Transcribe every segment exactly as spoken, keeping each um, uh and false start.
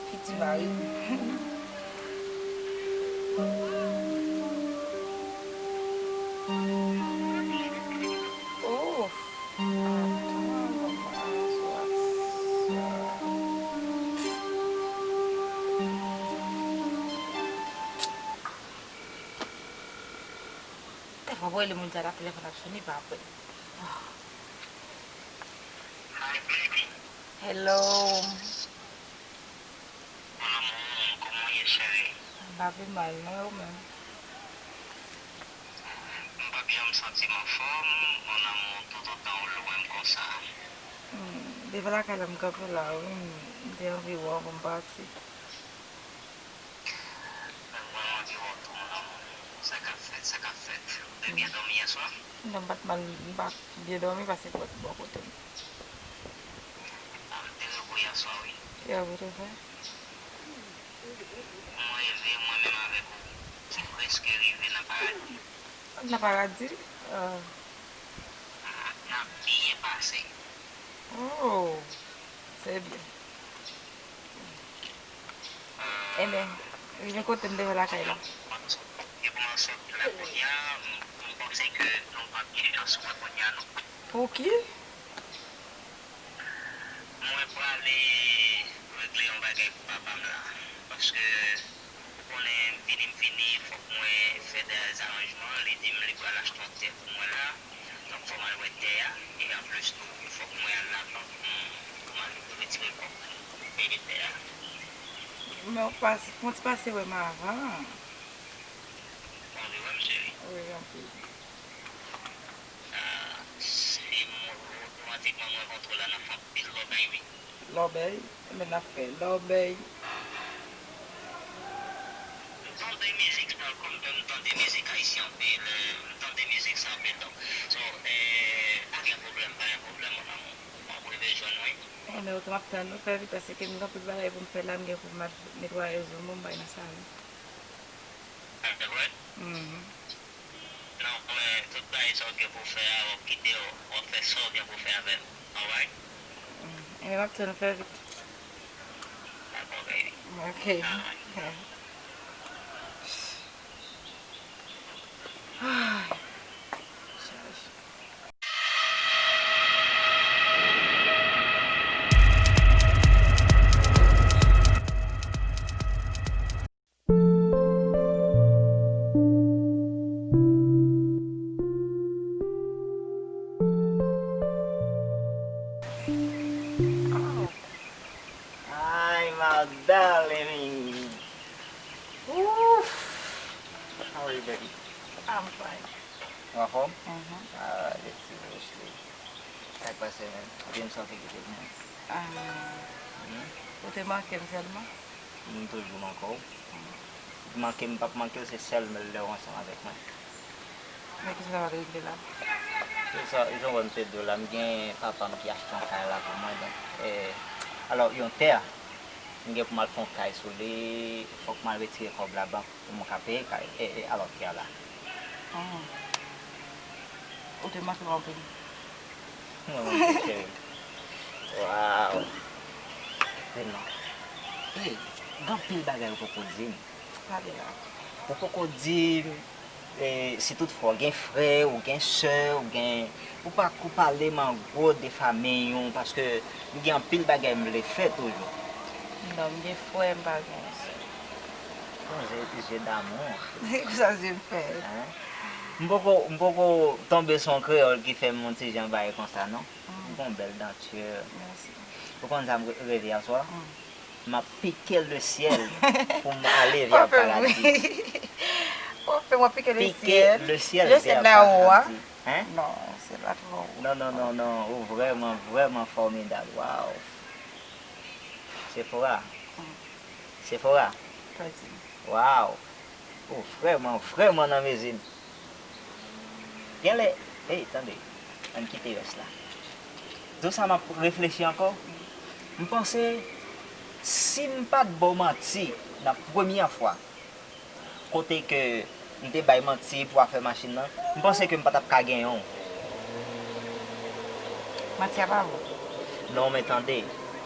Fiti mari m. Oh, atann, mwen pa sou WhatsApp. Tèlman mwen rele moun sa la, telefòn ap sone, pa ap rele. Hi, baby. Hello. Mon amour, kòman w ye, cheri? M pa pi mal, non, e ou menm? M p ap janm santi m anfòm, mon amour, toutotan ou lwen m konsa. Hmm, devan lakay la, m kanpe la, wi, m, m te anvi wè w pou m pati. Mwen anvi wè w tou, mon amour. Sa k ap fèt, sa k ap fèt. Ou te byen dòmi yè swa? Non, m pa t mal, m pa t byen dòmi paske m ret bò kote m. A, m te repo yè swa, wi. Kiyès ou te fè? M reve, mwen menm avèk ou, ki prèske rive nan paradi. Nan paradi? Ah. N ap byen pase. Oh, se byen. Ebyen, rive kote m devan lakay la. Depi m sot la kounye a, m, m panse ke nou p ap gen chans wè kounye a non. Pouki? Mwen prale regle yon bagay pou papa m la. Paske, ou konnen, vini m vini, fòk mwen fè de aranjman. Li di m li pral achte yon tè pou mwen la. Donk, fò m al wè tè a. E anplis tou, fòk mwen al labank pou m, pou m al retire kòb pou m peye tè a. Men w pase, fè yon ti pase wè m avan. Ou anvi wè m, cheri? Wi, anpil. Ah, si m otomatikman m rankontre w la, n ap fè anpil lòbèy, wi. Lòbèy? Men n ap fè lòbèy. M tande mizik sa, kòm m tande mizik ayisyen anpil, eh, m tande mizik sa anpil, donk, so, eh, pa gen pwoblèm, pa gen pwoblèm, mon amour. Ou pap rive jwenn mwen. Enben, oke, m ap tann ou. Fè vit, paske m gen anpil bagay pou m fè la, m gen pou m al netwaye zoumoun, bay nan salon. Ah, se vre? Mhm. Non, men tout bagay sa w gen pou w fè a, w ap kite yo, w ap fè sa w gen pou w fè avè l. Alright? Mm. Enben, m ap tann ou, fè vit. Dakò, baby. Ok. Alright. Ay. Hi, my darling. Oof. How are you, baby? I'm fine. Ou anfòm? Mhm. Ah, the seriously. Sa k pase, man? Ou te m santi ki te pou mwen. Ah. Hmm? Ou te manke m sèlman? M toujou manke w. Ou manke m, m p ap manke w, se sèl lè w ansanm avèk mwen. Men kisa w ap regle la? Se sa, jan w wè m te di w la, m gen papa m ki achte yon kay la pou mwen, donk, eh, alò, yon tè, m gen pou m al fè yon kay sou li, fòk m al retire kòb labank. Pou mwen ka peye kay, e, e, alò, tè a la. Hmm. Ou te manke m anpil. Mwen, mwen, cheri. Waw. Vin non. Ey, gen anpil bagay ou poko di m. Pale la. Ou poko di m, e, si toutfwa w gen frè, ou gen sè, ou gen Ou pa ko pale m an gwo de fanmi w, paske m gen anpil bagay m vle fè toujou. Non, m gen frè, m pa gen sè. Ton zye, zye damou. Konsa zye m fè. Hein? M poko, m poko tonbe sou yon kreyòl ki fè m yon ti jan bay konsa, non. Mm. M gon bèl danti. Mèsi. Ou konn sa m re-, reve yè swa? Mm. M ap pike le syèl pou m ale vè paradi. Ou fè mwen pike le syèl. Pike le syèl vè paradi. Hein? Non, se pa twò wo. Non, non, non, non. Ou vrèman, vrèman fòmidab. Waw. Sephora. Mm. Sephora. Sa di. Waw. Ou vrèman, vrèman nan mezi. Genlè, hey, tande. Ann kite rès la. Di w sa, m ap reflechi ankò. M panse, si m pa t ba w manti nan premyè fwa, kote ke m te bay manti pou afè machin nan, m panse ke m pa t ap ka genyen w. Manti a pa bon. Non, men tande,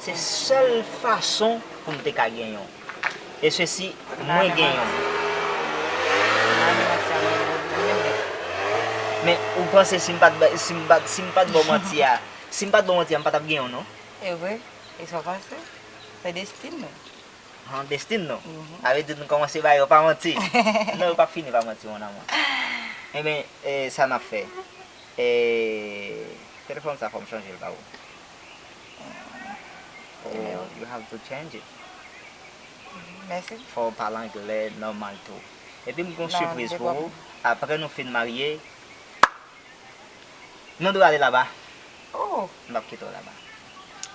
se sèl fason pou m te ka genyen w. E sesi, mwen genyen w. Men ou panse si m pa t ba, si m pa, si m pa t ba w manti a, si m pa t ba w manti a, m pa t ap genyen w, non? E vre? E sa w panse? Se destin nou. An, destin nou. Mhm. Sa vle di nou kòmanse ba yo pa manti. Non, yo p ap fini pa manti, mon amour. Ebyen, e, sa n ap fè? E, telefòn sa fò m chanje l ba ou. Oh, you have to change it. Mèsi. Fò w pale anglè nòmal tou. Epi m gen yon sipriz pou ou. Apre nou fin marye, nou dwe ale laba. Oh. M p ap kite w laba.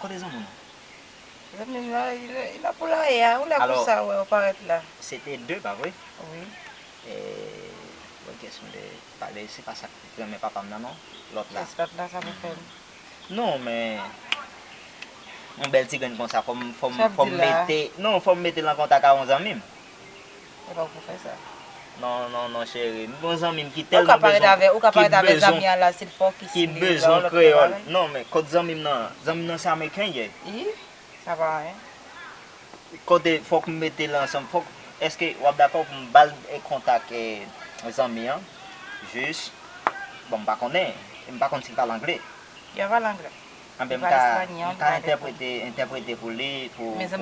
Kote zanmi w? Zanmi m nan, li nan, li nan poulaye a. Ou la pou sa, wè, ou parèt la. Se te de, pa vre? Wi. E, bon, kesyon de pale, se pa sa k renmen papa m nan, non. Lòt la. Yes, lòt la, sa pou fè l. Non, men, yon bèl ti grenn konsa, fò m, fò m, fò m mete, non, fò m mete l an kontak ak yon zanmi m. E pa ou pou fè sa. Non, non, non, cheri. M gen yon zanmi m ki tèlman bezwen, ki bezwen, ki bezwen kreyòl. Non, men kot zanmi m nan? Zanmi m nan se ameriken ye. Wi, sa pa anyen. Kote fòk m mete l ansanm, fòk, èske w ap dakò pou m ba l, e, kontak, e, zanmi an? Jis, bon, m pa konnen, m pa konn si l pale anglè. Yo pale anglè. Anben, m ka, m ka entèprete, entèprete pou li, pou, pou m fè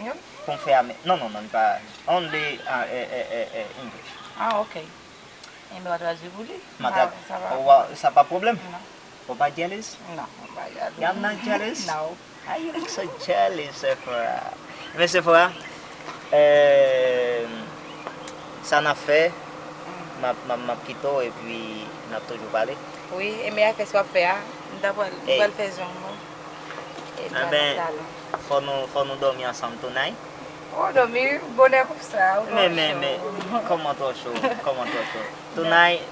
a, pou m fè a, non, non, non, li pa, only, uh, eh, eh, eh, eh, English. Ah, ok. Enben, w a tradui pou li. M a trad-, sa pa, sa pa pwoblèm. Non. Ou pa jealous? Non, m pa jealous. I'm not jealous? No. How you look so jealous, Sephora? Men Sephora, eh, sa n ap fè, m ap, m ap, m ap kite w epi n ap toujou pale. Wi, e men afè sa w ap fè a, m ta pral, m pral fè zong mwen. Epi n ap talon. Fò nou, fò nou dòmi ansanm tonight. Oh, dòmi bonè konsa, ou twò cho. Men, men, men, kòman twò cho? Kòman twò cho? Tonight,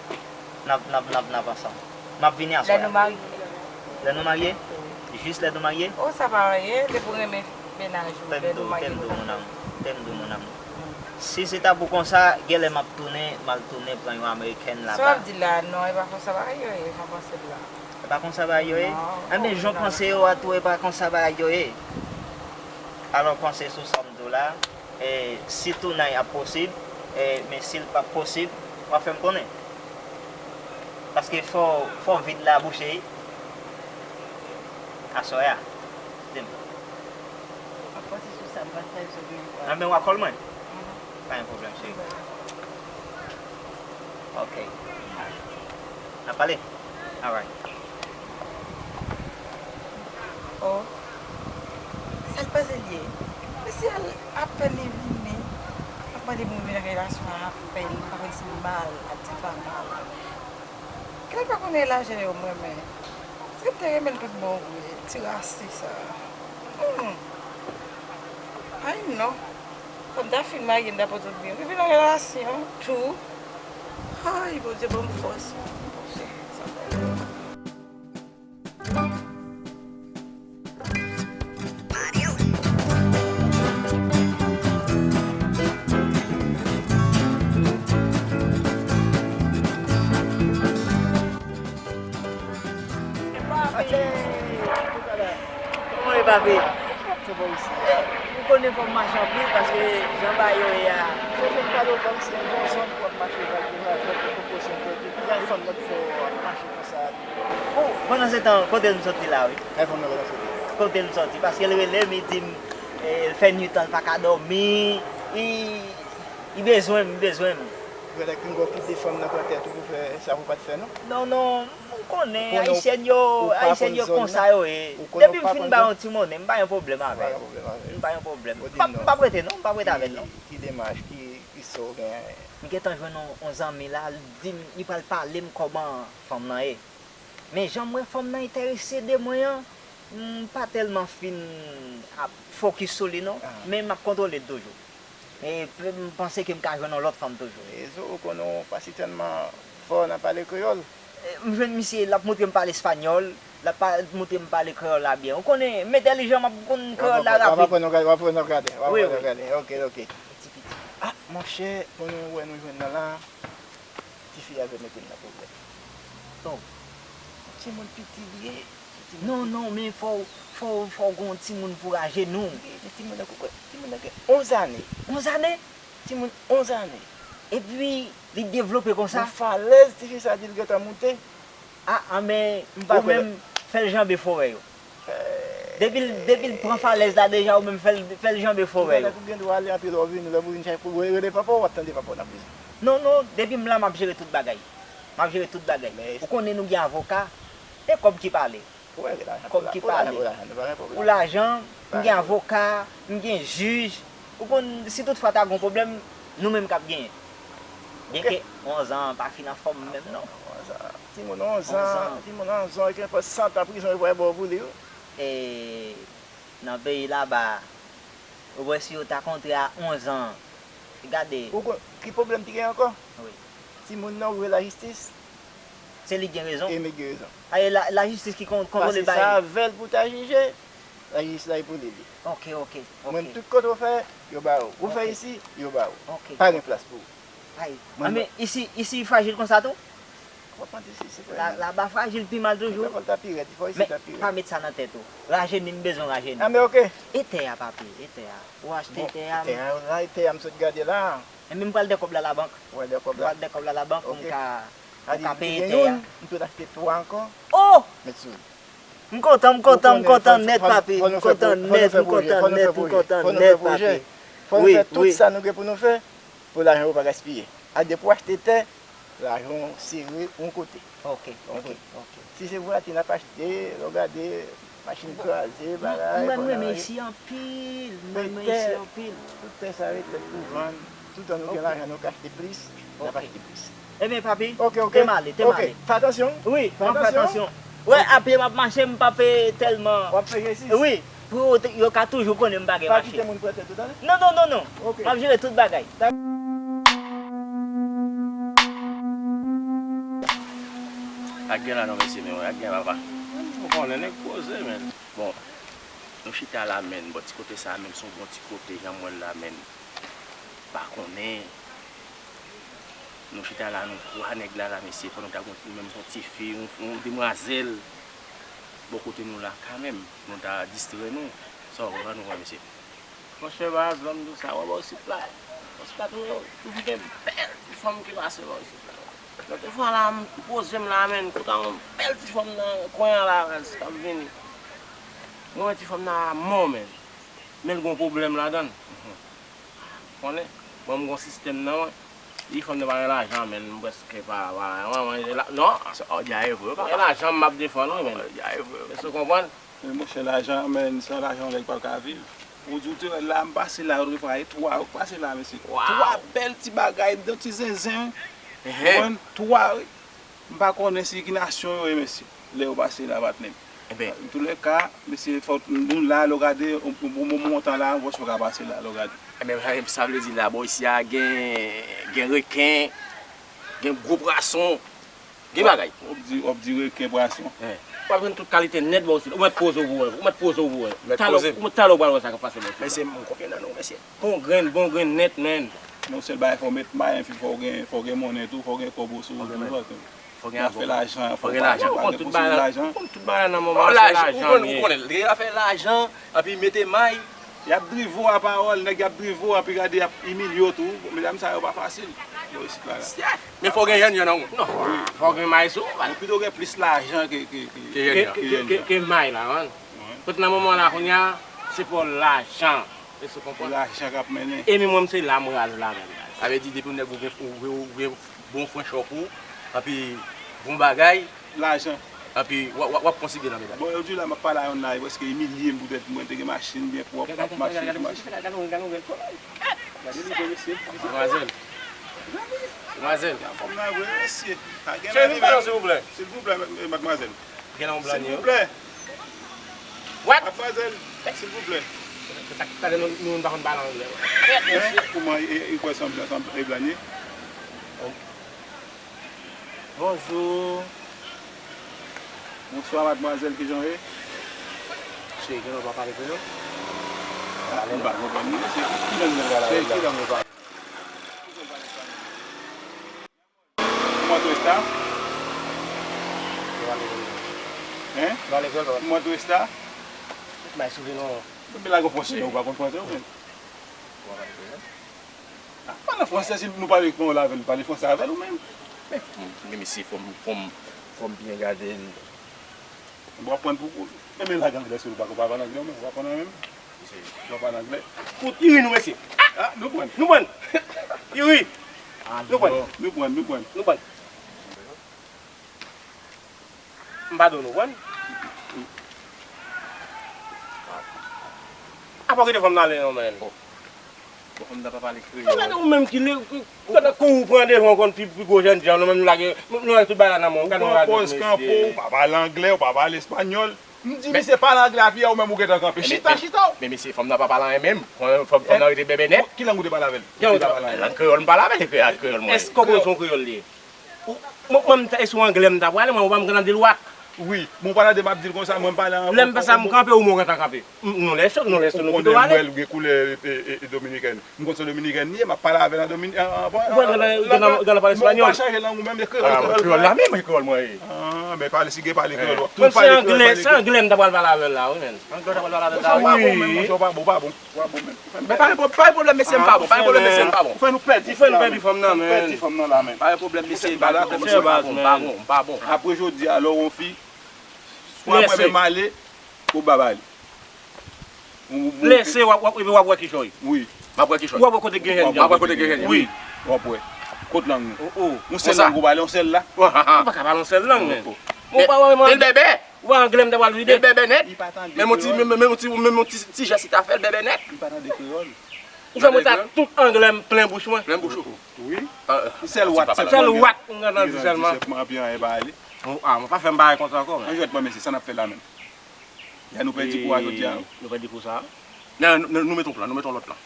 n ap, n ap, n ap, n ap ansanm. M ap vini aswè a. Lè nou marye. Lè nou marye? Wi. Jis lè nou marye? Oh, sa pa anyen, depi w renmen mennaj ou, lè nou marye. Tèm dou, mon amour. Tèm dou, mon amour. Si se ta pou konsa, genlè m ap tounen, m al tounen pran yon amerikèn laba. Sa w ap di la, non, e pa konsa bagay yo ye, jan w panse l la. E pa konsa bagay yo ye? Non, non. Enben, jan w panse yo a tou, e pa konsa bagay yo ye. Alò, panse sou sa m di w la. E, si tonight ap posib, e, men si l p ap posib, w a fè m konnen. Paske fò, fò vid la bouche aswè a. Di m. M ap panse sou sa, m pa t fè zòt menm. Anben, w a call mwen? Mhm. Pa gen pwoblèm, cheri. Ok. N ap pale? Alright. Oh. Sa l panse l ye? Mesye a, apèn li vini, l ap mande pou m vin nan relasyon an apèn, m pa konn si m mal, ap di m pa mal. Kè l pa konnen lajè yo m renmen. Si m te renmen l tout bon vre, ti rasi sa. Hmm. Ay non. Fò m ta fin marye, m ta pote w byen. Rive nan relasyon tou. Ay, Bondye ban m fòs. Bondye, sa fè. Kòman e, papi? Ou konnen fò m mache anpil paske jan bagay yo ye a. Chèche m pale w kòmsi yon bon zanmi w ap mache, w ap mache, w ap mache, w ap mache. Bon, pandansetan, kote m soti la, wi. Kay fanm nan pandansetan. Kote m soti, paske l rele m, li di m, eh, l fè nuit an, l pa ka dòmi, li, li bezwen m, li bezwen m. Genlè gringo kite fanm nan pran tèt ou pou fè sa pou w pa t fè, non? Non, non, m konnen, ayisyèn yo, ayisyèn yo konsa yo ye. Depi m fin ba yon ti monnen, m pa gen pwoblèm avè l. M pa gen pwoblèm. M p ap, m p ap rete, non, m p ap rete avè l, non. Ki demach, ki, ki sa w genyen? M gentan jwenn yon, yon zanmi la, l di m, li pral pale m kòman fanm nan ye. Men jan m wè fanm nan enterese de mwen an, m pa tèlman fin ap fokis sou li non, men m ap kontwole l toujou. E m panse ke m ka jwenn yon lòt fanm toujou. E zo, ou konnen w pa sitèlman fò nan pale kreyòl. M jwenn misye, l ap montre m pale espanyòl, l ap pa- montre m pale kreyòl la byen. Ou konnen, m entèlijan, m ap konn kreyòl la rapid. W ap aprann yon gade, w ap aprann yon gade, w ap aprann yon gade. Ok, ok. Ti piti. Ah, monchè, konnen wè nou jwenn nan la, tifi a vle mete m nan pwoblèm. Oh. Timoun piti li ye. Non, non, men fò, fò, fò w gen yon timoun pou raje nou. Li gen timoun nan koukwè, timoun nan gen onz ane. Onz ane? Timoun onz ane. Epi, li devlope konsa? Yon falèz, tifi sa di l gentan moute. Ah, ah, men ou menm, fè l janbe forè yo. Depi l, depi l pran falèz la deja, ou menm fè l, fè l janbe forè yo. Ou gen dwa ale anpil, lè w vini, lè w vini, chak pou rele papa w, w ap tande papa w nan prizon. Non, non, depi m la, m ap jere tout bagay. M ap jere tout bagay. Ou konnen nou gen avoka, e kòb ki pale. Kòb ki pale. Pou lajan, m gen avoka, m gen jij. Ou konn, si tout fwa ta gon pwoblèm, nou menm k ap genyen. Byenke onz an pa fin anfòm menm, non. Timoun onz an, timoun onz an, ki nenpòt san tan prizon yo pral ba w pou li, wi. E nan peyi laba a, ou wè si yo ta kontre a onz an, gade. Ou konn ki pwoblèm ki gen ankò? Wi. Timoun nan, ou vle lajistis? Se li ki gen rezon? E li gen rezon. Aye, la, lajistis ki kon- kontwole bagay. Pase sa avè l pou ta jije, lajistis la e pou li li. Ok, ok, ok. Mwen, tout kote w fè, yo ba ou. Ou fè isi, yo ba ou. Ok. Pa gen plas pou ou. Ay, men isi, isi frajil konsa tou? Ou konprann isi, se frajil. Laba frajil pi mal toujou. Fò l ta pi rèd, fò isi ta pi rèd. Men pa met sa nan tèt ou. Rajenim, m bezwen rajenim. Ah, men ok. E tè a, papi, e tè a. Ou achte tè a? Bon, tè a la, e tè a m sot gade la. Enben, m pral dè kòb la labank. Ou pral dè kòb la? M pral dè kòb la labank pou m ka, pou m ka peye tè a. M tou achte twa ankò. Oh! Met sou li. M kontan, m kontan, m kontan nèt, papi. M kontan nèt, m kontan nèt, m kontan nèt, papi. Fò nou fè tout sa nou gen pou nou fè pou lajan yo pa gaspiye. Adye pou achte tè, lajan w sere yon kote. Ok, ok, ok. Si se vwati n ap achte, lè w gade, machin kraze, bagay. Mwen renmen isi anpil, mwen renmen isi anpil. Tout tè sa yo, tè pou vann, toutan nou gen lajan, nou ka achte plis, n ap achte plis. Ebyen, papi, te m ale, te m ale. Fè atansyon. Wi, m ap fè atansyon. Wè, a pye m ap mache, m pa pe tèlman. W ap fè egzèsis. Wi, pou yo te- yo ka toujou konnen m pa gen mache. Pa kite moun pran tèt ou, tande? Non, non, non, non. M ap jere tout bagay. Ak gen la non, mesye, men ak gen papa. Ou konnen nèg poze, men. Bon, nou chita la, men. Bon, ti kote sa, men, se yon bon ti kote, jan m wè l la, men. Pa konnen. Nou chita la, nou twa nèg la, la, mesye, fò nou ta gon, nou menm se yon tifi, yon, yon demwazèl bò kote nou la, kanmenm, pou nou ta distrè nou. Sa w konprann ou wè, mesye? Monchè, pa janm di sa, wè, bò isit la. Bò isit la, tou, toujou gen bèl ti fanm ki pase bò isit la. Lòt fwa la, m poze m la, men, kouta yon bèl ti fanm nan kwen an la, raz, k ap vini. Mwen, ti fanm nan a mò, men. Men l gon pwoblèm ladan l. Konnen, bon, m gon sistèm nan, wi. Li fanm nan pa gen lajan, men m prèske pa, pa, pa manje la, non. Sa w di a e vre, papa. Gen lajan, m ap defann, wi, men. Sa w di a e vre. Èske w konprann? Men monchè, lajan, men, san lajan, yon nèg pa ka viv. Ou di w te wè la, m pase la, lòt fwa, e twa, ou pase la, mesye. Twa bèl ti bagay, de ti zenzen, wi. Konprann? Twa, wi. M pa konnen si ki nasyon yo ye, mesye, lè yo pase la, patnè m. Antoulèka, mesye, fòk nou la, lè w gade, yon bon, bon montan la, wòch yo ka pase la, lè w gade. Enben, sa vle di la, bò isi a, gen, gen reken, gen gwo pwason, gen bagay. W ap di, w ap di reken, pwason. W ap jwenn tout kalite nèt bò isit la. Ou mèt poze w pou wè. Ou mèt poze w pou wè. Talè, talè w pral wè sa k ap pase bò isit la. Mesye, m konfye nan nou, mesye. Bon grenn, bon grenn nèt, men. Men yon sèl bagay, fò w met may, epi fò w gen, fò w gen monnen tou, fò w gen kòb sou ou tou. Fò gen avoka. Fò gen lajan, fò gen lajan. Ou konn tout bagay nan moman an, se lajan li ye. Ou konnen, lè afè lajan, anpi mete may. Y ap drive w a pawòl, nèg y ap drive w, anpi gade y ap imilye w tou. Medam sa yo pa fasil. Yo isit la la. Men fò gen yènyèn nan ou. Non, fò gen may sou ou. Ou pito gen plis lajan ke, ke, ke, ke, ke may la, man. Kote nan moman la kounye a, se pou lajan. Èske w konprann? Lajan k ap mennen. E men mwen, se la m raz la menm. Sa vle di, depi yon nèg ou gen, ou, ou, ou gen bon french ou, anpi bon bagay, lajan. Anpi w ap, w ap, w ap konsidere nan medam. Bon, jodi la, m ap pale a yon nèg, prèske imilye m poutèt mwen te gen machin byen pwòp, m ap mache sou machin. Gade nivo mesye. Demwazèl. Demwazèl. Anfòm nan vre, mesye. Cheri, vin pale silvouplè. Silvouplè, madmwazèl. Gen nan yon blan yo. Silvouplè. What? Madmwazèl, silvouplè. Se sa ki fè nou, nou pa konn pale anglè. Kòman e, e kwè sanble, sanble e blan ye? Oh. Bonjou. Bonswa, madmwazèl, kijan w ye? Cheri, gen lè w pa pale kreyòl? Ah, m pa konprann non, mesye. Ki lang nou pale avè l la? Cheri, ki lang nou pale? ¿Cómo tú estás? Yo pale kreyòl. Hein? Yo pale kreyòl. ¿Cómo tú estás? Bay souri non. Men lage yon fransè, ou pa konn fransè ou menm? Ou pa pale kreyòl? Ah, pale fransè, si nou pale kreyòl avè l, pale fransè avè l ou menm. Men, men mesye, fò m, fò m, fò m byen gade l. W ap pran pou kou. Men, men lage anglè sou li, ou pa, ou pa pale anglè ou menm, ou pa konn anglè menm? Mesye, ou pa pale anglè? Fout, i ri nou, mesye. Ah, nou pran. Nou pran. I ri. Nou pran. Nou pran, nou pran. Nou pran. M pa do nou, konprann? Apa w kite fanm nan ale non, men? Bon, fanm nan pa pale kreyòl. Gade ou menm ki le, gade kou ou pran devan w konn pi, pi gwo jènjan, nou menm nou lage, nou lage tout bagay la nan men w. Gade yon radòt, mesye. Ou pran pòz kanpe, ou pa pale anglè, ou pa pale espanyòl. M di misye pale anglè a fia, ou menm ou gentan kanpe. Chita, chita w. Men mesye, fanm nan pa pale anyen menm. Fanm, fanm nan rete bèbè nèt. Ki lang ou te pale avè l? Lang kreyòl m pale avè l, kreyòl mwen. Èske w konn son kreyòl li ye? Ou, mwen, mwen, m ta, e sou anglè m ta pwale, mwen, ou pa m tande l wak. Wi, bon, pa tande m ap di l konsa, mwen m pale an. Lè m fè sa, m kanpe, ou mwen w gentan kanpe. M, nou lèse, nou lèse, nou kite w ale. Ou konnen m wè l gen koulè, e, e, e, dominikèn. M konn se dominikèn li ye, m ap pale avè l an domini-, an, an, an, ou pale espanyòl. Ou pa chanje lang ou menm, e kreyòl, kreyòl, kreyòl la menm, e kreyòl mwen ye. Ah, men pale, si gen pale kreyòl, w ap tou pale kreyòl, pale kreyòl. Se anglè m ta pral pale avè l la, wi, men. Anglè w ta pral pale avè l la, wi. Ou pa bon, monchè, ou pa bon, ou pa bon. Men pa gen pwob-, pa gen pwoblèm, mesye, m pa bon, pa gen pwoblèm, mesye, m pa bon. Ou fè nou pèdi fanm nan, men. Ou fè nou pèdi fanm nan, men. Pèdi fanm nan la, men. Pa gen pwoblèm, mesye, pa gen pwoblèm, mesye, m pa bon, m pa bon, m pa bon. Apre jodi a, lè w wè yon fi, swa mwen menm ale, ou pa ba li. Lèse, w ap, w ap, epi w ap wè kichòy. Wi. M ap wè kichòy. W ap wè kote gen jènjan. M ap wè kote gen jènjan. Wi. W ap wè. Kot lang nou? Yon sèl lang ou pale, yon sèl la? Ou pa ka pale yon sèl lang, men. Ou pa wè mwen. Li bèbè. Ou wè anglè m ta pral vide. Li bèbè nèt. Li pa tande kreyòl. Menm yon ti, menm, menm yon ti, menm yon ti, ti jès li ta fè, l bèbè nèt. Li pa tande kreyòl. Ou fè mwen ta tout anglè m plen bouch mwen. Plen bouch ou. Wi. Sèl wat, sèl wat m gentan di sèlman. Mwen pa fè m bagay konsa ankò, men. An jwèt mwen, mesye, sa n ap fè la menm? Ya nou pèdi kou a jodi a. Nou pèdi kou sa. Nan, nou, nou mete yon plan, nou mete yon lòt plan.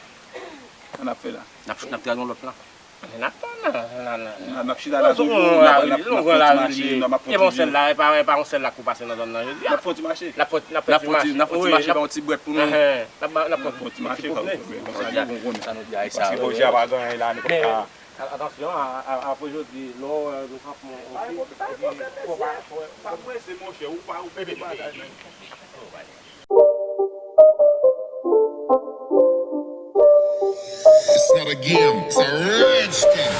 Sa n ap fè la? N ap, n ap trase yon lòt plan. Men n ap tann, nan, nan, nan. N ap chita la toujou, n ap, n ap, n ap fè yon ti mache, n ap fè yon ti... E pa yon sèl la, e pa, e pa yon sèl la k pou pase nan zòn nan jodi a. N ap fè yon ti mache. N ap fè, n ap fè yon ti mache, ba yon ti bwèt pou nou. N ap, n ap fè yon ti pwoblèm. Konsa nou di a sa. Paske jodi a pa gen anyen la, nou pa ka... A-, atansyon, a, a, apre jodi, lè w wè nou kanpe yon fi, epi fò pa, fò pa prese, monchè, ou pa, ou pèdi bagay, men. It's not a game, it's a rich thing.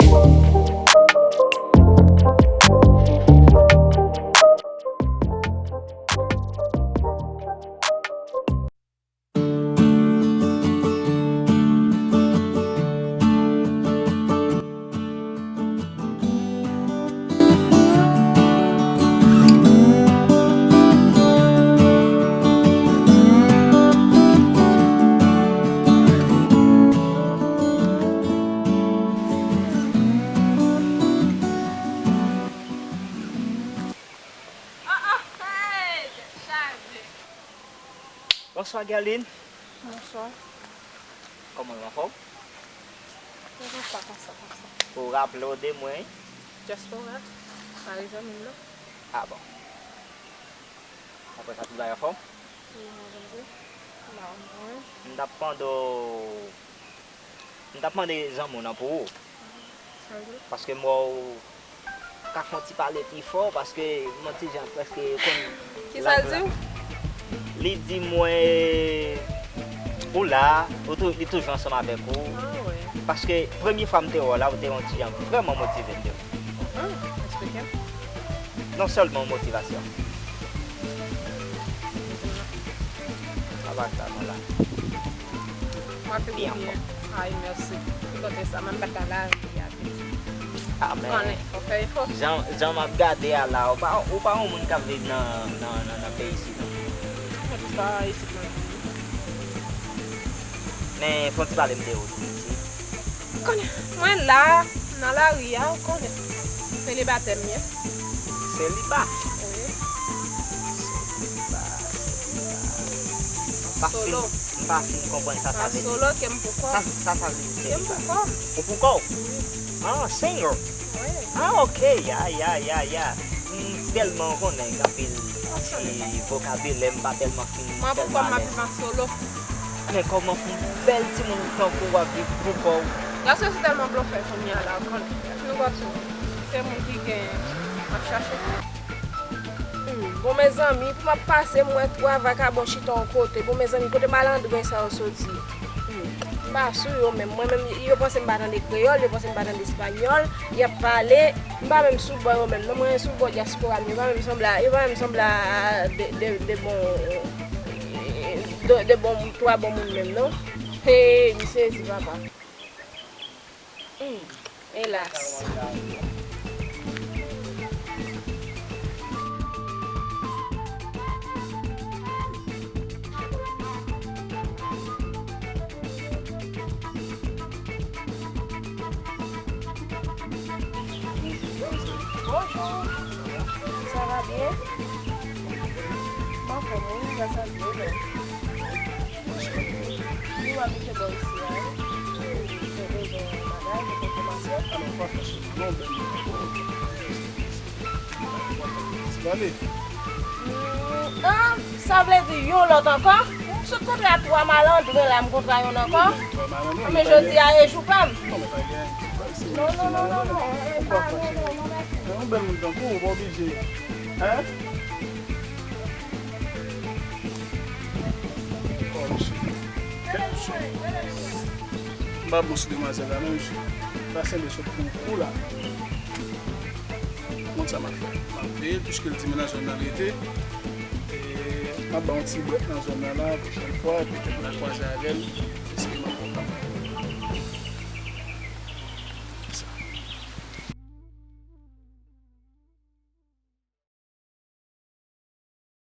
Bonswa, Guerline. Bonswa. Kòman w, anfòm? Mwen konsa, konsa, konsa. Ou raple w de mwen? Diaspora, mari zanmi m nan. Ah bon. Apre sa, tout bagay anfòm? Wi, mwen konn di. Mwen konn. M t ap mande w M t ap mande zanmi w nan pou ou. Sa l di? Paske m wè w ka fè yon ti pale pi fò, paske m yon ti jan prèske konn... Kisa l di w? Li di mwen, ou la, ou tou-, li toujou ansanm avèk ou. Ah, wi. Paske premye fwa m te wè w la, ou te yon ti jan vrèman motive m te wè. Ah, eksplike m. Non sèlman motivasyon. Sa va, sa va la. Mwen fini byen. Ay, mèsi. Ki kote sa? Mwen pa t nan lari a, pitit. Ah, men. Konnen, fò fè efò. Jan, jan m ap gade a la, ou pa, ou pa yon moun k ap viv nan, nan, nan, nan peyi isit, non. Mwen di sa, isit mwen vini. Men, fò w ti pale m de ou tou, pitit. Konnen, mwen la, nan lari a, ou konnen. Selibatè m ye. Seliba? Wi. Seliba, seliba. M pa fin, m pa fin konprann sa sa vle di. Solo, ke m pou kò m. Sa, sa sa vle di seliba? Ke m pou kò m. Ou pou kò w? Wi. Ah, single? Wi. Ah, ok, ya, ya, ya, ya. M, Tèlman konnen anpil ti vokabilè, m pa tèlman fin. Mwen pou kò m, m ap viv an solo. Men kòman pou bèl timoun tankou w ap viv pou kò w? Gason yo se tèlman blofè kounye a la, w konnen. Fin w ap sou. Se moun ki gen, m ap chache. Hmm, bon, mezanmi, pou m ap pase, m wè twa vakabon chita yon kote. Bon, mezanmi, kote malandren sa yo soti? Hmm, m pa sou yo menm. Mwen menm, yo panse m pa tande kreyòl, yo panse m pa tande espanyòl. Y ap pale, m pa menm sou bò yo menm non, mwen sou bò dyaspora m, yo pa menm sanble a, yo pa menm sanble a de, de, de bon, de, de bon, twa bon moun menm non. Hey, m sezi papa. Hmm, elas. Bonjou. Sa va byen? M anfòm wi, gras a Dye, men. Nou abitye bò isi a wi. Mwen bezwen yon bagay, mwen poko kòmanse. Alò, pa fè sou non, bèl. Ti Vale. Hmm, ah, sa vle di yon lòt ankò? M sot kontre a twa malandren la, m kontre a yonn ankò. Twa malandren, men jodi a e jou pa m. Non, men pa gen ti bagay, se non, non, non, non, non, eh, pa, non, non, non, mèsi. Yon bèl moun tankou w, ou pa oblije. Hein? Oh, mesye. Kèt, mesye. M pa bon sou demwazèl la, non, mesye. Sa senble sot pran yon kou la. Konn sa m ap fè. M ap veye l, piske l di m nan zòn nan l rete. E m ap ba yon ti bwèt nan zòn nan la, pwochèn fwa, petèt m a kwaze avè l.